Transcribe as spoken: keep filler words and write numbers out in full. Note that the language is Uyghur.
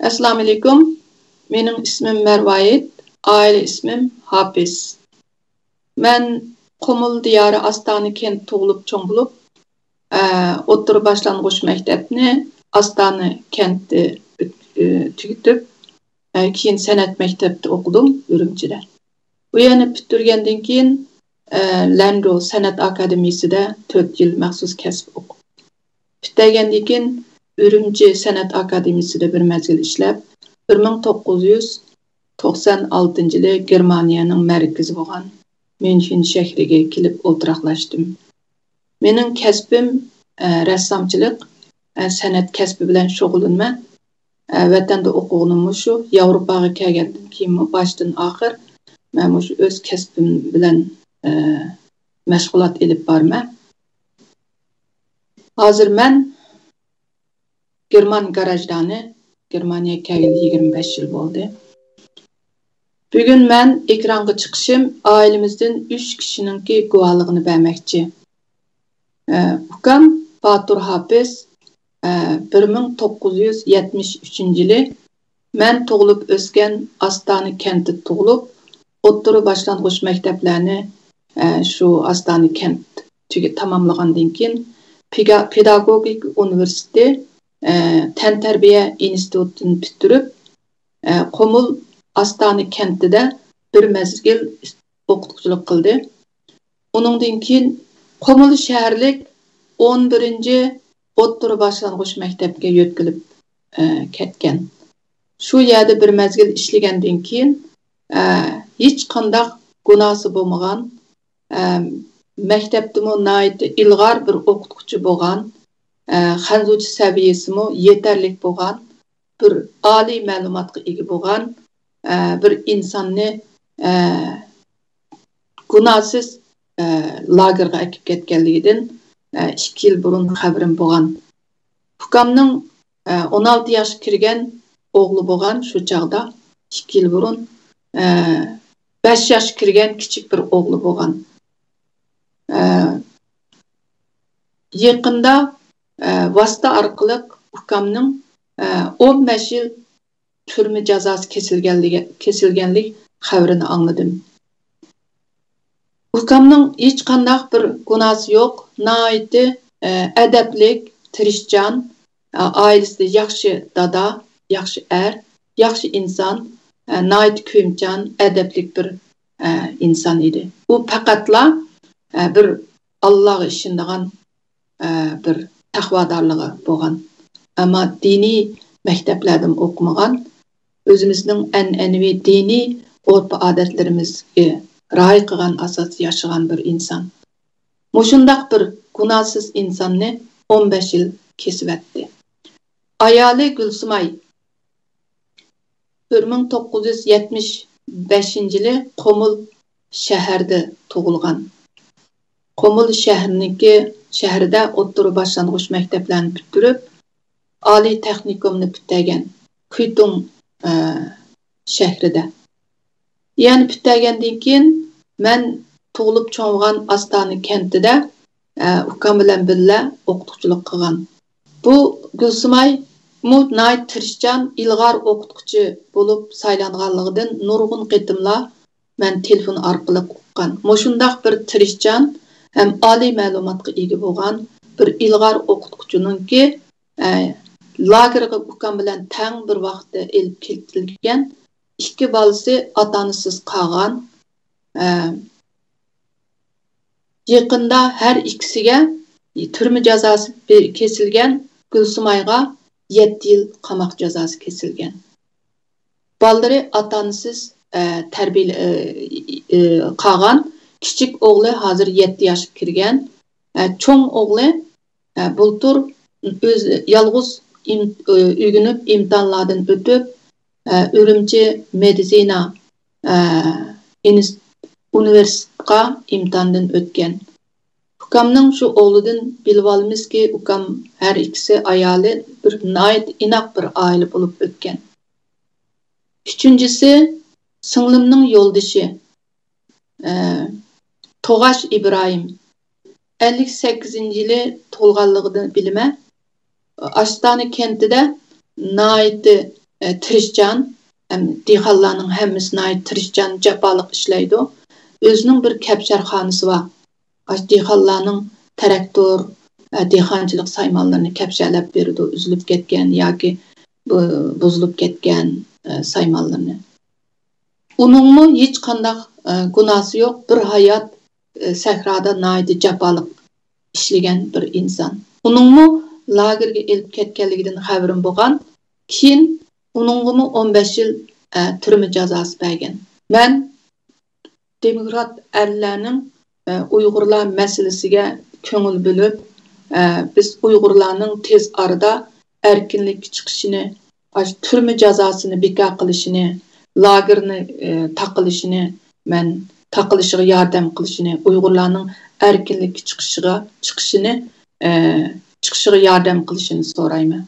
ئەسسالامۇئەلەيكۇم. مېنىڭ ئىسمىم مەرۋايىت، ئائىلە ئىسمىم ھاپىز. مەن قۇمۇل دىيارى ئاستانە كەنت تۇغۇلۇپ چوڭ بولۇپ، ئە، ئوتتۇرا باشلانغۇچ مەكتەپنى ئاستانە كەنتتە ئۆت-، ئە، تۈگىتىپ، ئە، كېيىن سەنئەت مەكتەپتە ئوقۇدۇم ئۈرۈمچىدە. بۇ يەرنى پۈتتۈرگەندىن كېيىن، ئە، لەنرۇ سەنئەت ئاكادېمىيىسىدە تۆت يىل مەخسۇس كەسىپ ئوقۇپ، پۈتتۈرگەندىن كېيىن ئۈرۈمچى سەنئەت ئاكادېمىيىسىدە بىر مەزگىل ئىشلەپ، بىر مىڭ توققۇز يۈز توقسان ئالتىنچى يىلى گېرمانىيەنىڭ مەركىزى بولغان ميۇنخېن شەھىرىگە كېلىپ ئولتۇراقلاشتىم. مېنىڭ كەسپىم، ئە، رەسسامچىلىق، ئە، سەنئەت كەسپى بىلەن شۇغۇللىنىمەن. ئە، ۋەتەندە ئوقۇغىنىممۇ شۇ، ياۋروپاغا كەلگەندىن كېيىنمۇ باشتىن ئاخىر مەن مۇشۇ ئۆز كەسپىم بىلەن، ئە، مەشغۇلات ئېلىپ بارىمەن. ھازىر مەن گېرمان گراژدانى، گېرمانىيەگە كەلگىلى يىگىرمە بەش يىل بولدى. بۈگۈن مەن ئېكرانغا چىقىشىم ئائىلىمىزدىن ئۈچ كىشىنىڭكى گۇۋاھلىقىنى بەرمەكچى. ئە، ئۇكام باتۇر ھاپىز، ئە، بىر مىڭ توققۇز يۈز يەتمىش ئۈچىنچى يىلى مەن تۇغۇلۇپ ئۆسكەن ئاستانە كەنتىدە تۇغۇلۇپ، ئوتتۇرا باشلانغۇچ مەكتەپلەرنى، ئە، شۇ ئاستانە كەنت تۈگە-، تاماملىغاندىن كېيىن، پىگا-، پېداگوگىكا ئۇنىۋېرسىتېتى، ئە، تەنتەربىيە ئىنستىتۇتىنى پۈتتۈرۈپ، ئە، قۇمۇل ئاستانە كەنتىدە بىر مەزگىل ئوقۇتقۇچىلىق قىلدى. ئۇنىڭدىن كېيىن قۇمۇل شەھەرلىك ئون بىرىنچى ئوتتۇرا باشلانغۇچ مەكتەپكە يۆتكىلىپ، ئە، كەتكەن. شۇ يەردە بىر مەزگىل ئىشلىگەندىن كېيىن، ئە، ھېچقانداق گۇناھسى بولمىغان، ئە، مەكتەپتىمۇ ناھايىتى ئىلغار بىر ئوقۇتقۇچى بولغان، ئە، خەنزۇچە سەۋىيەسىمۇ يېتەرلىك بولغان، بىر ئالىي مەلۇماتقا ئىگە بولغان، ئە، بىر ئىنساننى، ئە، گۇناھسىز، ئە، لاگېرغا ئەكىپ كەتكەنلىكىدىن، ئە، ئىككى يىل بۇرۇن خەۋىرىم بولغان. ئۇكامنىڭ، ئە، ئون ئالتە ياشقا كىرگەن ئوغلى بولغان شۇ چاغدا، ئىككى يىل بۇرۇن، ئە، بەش ياشقا كىرگەن كىچىك بىر ئوغلى بولغان. ئە، يېقىندا، ئە، ۋاسىتە ئارقىلىق ئۇكامنىڭ، ئە، ئون بەش يىل تۈرمە جازاسى كېسىلگەنلىكى، كېسىلگەنلىك خەۋىرىنى ئاڭلىدىم. ئۇكامنىڭ ھېچقانداق بىر گۇناھسى يوق، ناھايىتى، ئە، ئەدەپلىك، تىرىشچان، ئە، ئائىلىسىدە ياخشى دادا، ياخشى ئەر، ياخشى ئىنسان، ئە، ناھايىتى كۆيۈمچان، ئەدەپلىك بىر، ئە، ئىنسان ئىدى. ئۇ پەقەتلا، ئە، بىر ئاللاغا ئىشىنىدىغان، ئە، بىر تەقۋادارلىقى بولغان. ئەمما دىنىي مەكتەپلەردىمۇ ئوقۇمىغان، ئۆزىمىزنىڭ ئەنئەنىۋى دىنىي ئۆرپ-ئادەتلىرىمىزگە رىئايە قىلغان ئاساستا ياشىغان بىر ئىنسان. مۇشۇنداق بىر گۇناھسىز ئىنساننى ئون بەش يىل كېسىۋەتتى. ئايالى گۈلسىماي بىر مىڭ توققۇز يۈز يەتمىش بەشىنچى يىلى قۇمۇل شەھەردە تۇغۇلغان. قۇمۇل شەھىرىنىڭكى، شەھىرىدە ئوتتۇرا باشلانغۇچ مەكتەپلەرنى پۈتتۈرۈپ، ئالىي تېخنىكومنى پۈتتۈرگەن، كۇيتۇڭ، ئە، شەھىرىدە. يەنە پۈتتۈرگەندىن كېيىن مەن تۇغۇلۇپ چوڭىغان ئاستانە كەنتىدە، ئە، ئۇكام بىلەن بىللە ئوقۇتقۇچىلىق قىلغان. بۇ گۈلسىمايمۇ ناھايىتى تىرىشچان، ئىلغار ئوقۇتقۇچى بولۇپ سايلانغانلىقىدىن نۇرغۇن قېتىملار مەن تېلېفون ئارقىلىق ئۇققان. مۇشۇنداق بىر تىرىشچان ھەم ئالىي مەلۇماتقا ئىگە بولغان بىر ئىلغار ئوقۇتقۇچىنىڭكى، ئە، لاگېرغا ئۇكام بىلەن تەڭ بىر ۋاقىتتا ئېلىپ كېتىلگەن، ئىككى بالىسى ئاتا-ئانىسىز قالغان، ئە، يېقىندا ھەر ئىككىسىگە تۈرمە جازاسى بې-، كېسىلگەن، گۈلسىمايغا يەتتە يىل قاماق جازاسى كېسىلگەن. بالىلىرى ئاتا-ئانىسىز، ئە، تەربىيە-، ئە، ئە، قالغان. كىچىك ئوغلى ھازىر يەتتە ياشقا كىرگەن. ئە، چوڭ ئوغلى، ئە، بۇلتۇر ئۆزى يالغۇز ئىم-، ئۆ-، ئۆگىنىپ، ئىمتىھانلاردىن ئۆتۈپ، ئە، ئۈرۈمچى مېدىتسىنا، ئە، ئىنس-، ئۇنىۋېرسىتېتقا ئىمتىھاندىن ئۆتكەن. ئۇكامنىڭ شۇ ئوغلىدىن بىلىۋالىمىزكى، ئۇكام ھەر ئىككىسى ئايالى بىر ناھايىتى ئىناق بىر ئائىلە بولۇپ ئۆتكەن. ئۈچىنچىسى، سىڭلىمنىڭ يولدىشى، ئە، توغاش ئىبراھىم. ئەللىك سەككىزىنچى يىلى تۇغۇلغانلىقىنى بىلىمەن. ئاستانە كەنتىدە ناھايىتى، ئە، تىرىشچان، ھەم دېھقانلارنىڭ ھەممىسى ناھايىتى تىرىشچان، جاپالىق ئىشلەيدۇ. ئۆزىنىڭ بىر كەپشەرخانىسى بار. ئاشۇ دېھقانلارنىڭ تىراكتور، ئە، دېھقانچىلىق سايمانلىرىنى كەپشەرلەپ بېرىدۇ، ئۈزۈلۈپ كەتكەن ياكى بۇ-، بۇزۇلۇپ كەتكەن، ئە، سايمانلىرىنى. ئۇنىڭمۇ ھېچقانداق، ئە، گۇناھسى يوق، بىر ھايات، ئە، سەھرادا ناھايىتى جاپالىق ئىشلىگەن بىر ئىنسان. ئۇنىڭمۇ لاگېرغا ئېلىپ كەتكەنلىكىدىن خەۋىرىم بولغان. كېيىن ئۇنىڭغىمۇ ئون بەش يىل، ئە، تۈرمە جازاسى بەرگەن. مەن دېموكرات ئەرلەرنىڭ، ئە، ئۇيغۇرلار مەسىلىسىگە كۆڭۈل بۆلۈپ، ئە، بىز ئۇيغۇرلارنىڭ تېز ئارىدا ئەركىنلىككە چىقىشىنى، ئاشۇ تۈرمە جازاسىنى بىكار قىلىشىنى، لاگېرنى، ئە، تاقىلىشىنى، مەن تاقىلىشىغا ياردەم قىلىشىنى، ئۇيغۇرلارنىڭ ئەركىنلىككە چىقىشىغا، چىقىشىنى، ئە، چىقىشىغا ياردەم قىلىشىنى سورايمەن.